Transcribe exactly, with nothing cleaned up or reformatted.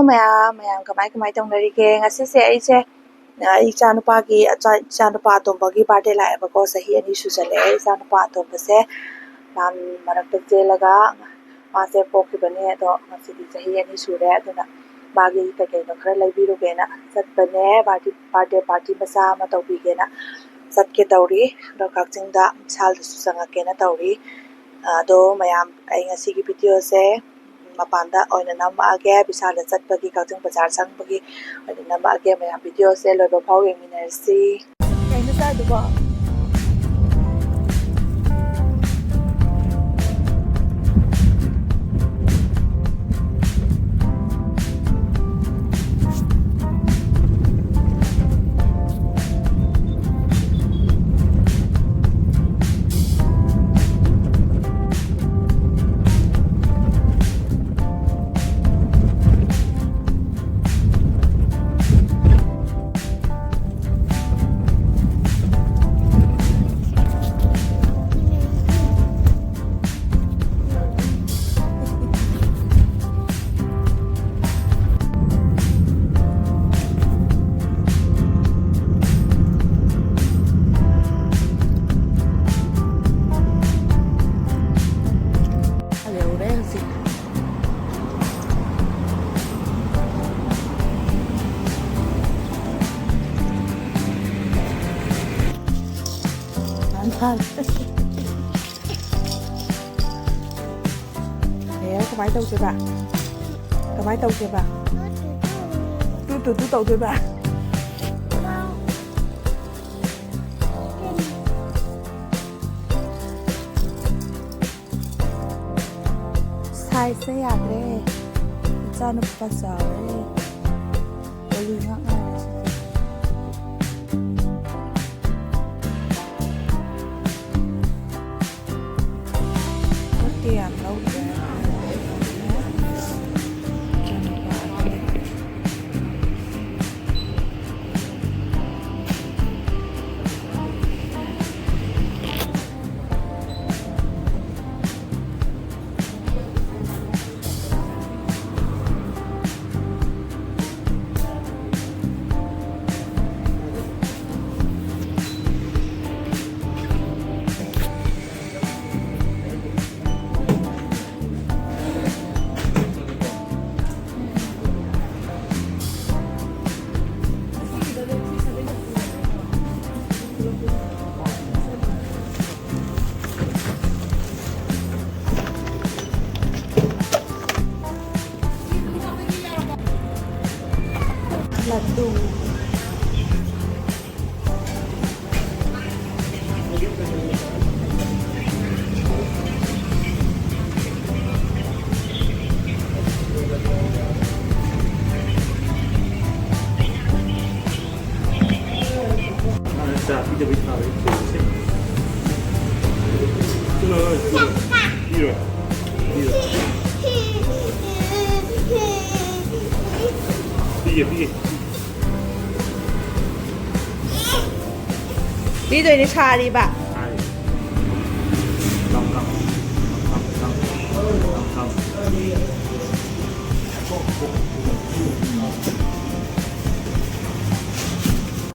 ꯃꯌꯥꯝ, ꯃꯌꯥꯝ ꯀꯃꯥꯏ ꯀꯃꯥꯏ ꯇꯧꯅꯔꯤꯒꯦ? ꯉꯁꯤꯁꯦ ꯑꯩꯁꯦ, ꯑ, ꯏꯆꯥꯅꯨꯄꯥꯒꯤ, ꯑꯆꯥ-, ꯏꯆꯥꯅꯨꯄꯥ ꯑꯇꯣꯝꯕꯒꯤ birthday ꯂꯥꯛꯑꯦꯕꯀꯣ, ꯆꯍꯤ ꯑꯅꯤ ꯁꯨꯖꯜꯂꯛꯑꯦ꯫ ꯏꯆꯥꯅꯨꯄꯥ ꯑꯇꯣꯝꯕꯁꯦ ꯂꯥꯟ ꯃꯔꯛꯇ ꯆꯦꯜꯂꯒ ꯃꯥꯁꯦ ꯄꯣꯛꯈꯤꯕꯅꯦ, ꯑꯗꯣ ꯉꯁꯤꯗꯤ ꯆꯍꯤ ꯑꯅꯤ ꯁꯨꯔꯦ꯫ ꯑꯗꯨꯅ ꯃꯥꯒꯤ ꯀꯩ ꯀꯩꯅꯣ ꯈꯔ ꯂꯩꯕꯤꯔꯨꯒꯦꯅ ꯆꯠꯄꯅꯦ, birthday, birthday party ꯃꯆꯥ ꯑꯃ ꯇꯧꯕꯤꯒꯦꯅ ꯆꯠꯀꯦ ꯇꯧꯔꯤ꯫ ꯑꯗꯣ ꯀꯛꯆꯤꯡꯗ ꯕꯤꯁꯥꯜꯗꯁꯨ ꯆꯪꯉꯛꯀꯦꯅ ꯇꯧꯔꯤ꯫ ꯑꯗꯣ ꯃꯌꯥꯝ, ꯑꯩ ꯉꯁꯤꯒꯤ videoꯁꯦ ꯃꯄꯥꯟꯗ ꯑꯣꯏꯅ ꯅꯝꯃꯛꯑꯒꯦ, ꯕꯤꯁꯥꯜꯗ ꯆꯠꯄꯒꯤ, ꯀꯛꯆꯤꯡ ꯕꯖꯥꯔ ꯆꯪꯕꯒꯤ ꯑꯣꯏꯅ ꯅꯝꯃꯛꯑꯒꯦ꯫ ꯃꯌꯥꯝ videoꯁꯦ ꯂꯣꯏꯕ ꯐꯥꯎ ꯌꯦꯡꯃꯤꯟꯅꯔꯁꯤ꯫ ꯀꯩꯅꯣ ꯆꯥꯏꯗꯨꯕꯣ? ꯌꯧꯔꯦ ꯍꯧꯖꯤꯛ꯫ ꯑꯦ, ꯀꯃꯥꯏ ꯇꯧꯁꯦꯕ? ꯀꯃꯥꯏ ꯇꯧꯁꯦꯕ? ꯇꯨ ꯇꯨ ꯇꯨ ꯇꯧꯗꯣꯏꯕ? Sizeꯁꯦ ꯌꯥꯗ꯭ꯔꯦ꯫ ꯏꯆꯥꯅꯨꯄꯥ ꯆꯥꯎꯔꯦ꯫ ꯑꯣꯂꯤ ꯉꯥꯛ ꯉꯥꯏꯔꯦ ꯁꯤꯗꯤ꯫ ꯄꯣꯠꯇꯤ ꯌꯥꯝ ꯂꯧꯗ꯭ꯔꯦ꯫ ꯂꯗꯨ꯫ ꯆꯥ ꯄꯤꯗꯕꯩ ꯊꯥꯕꯩ ꯄꯤꯔꯣꯏ꯫ ꯄꯤꯔꯣꯏ꯫ ꯄꯤꯒꯦ, ꯄꯤꯒꯦ꯫ ꯄꯤꯗꯣꯏꯅꯦ ꯁꯥꯔꯤꯕ꯫ ꯁꯥꯔꯤ꯫ ꯂꯝ ꯀꯝ꯫ ꯂꯝ ꯀꯝ꯫ ꯂꯝ ꯀꯝ꯫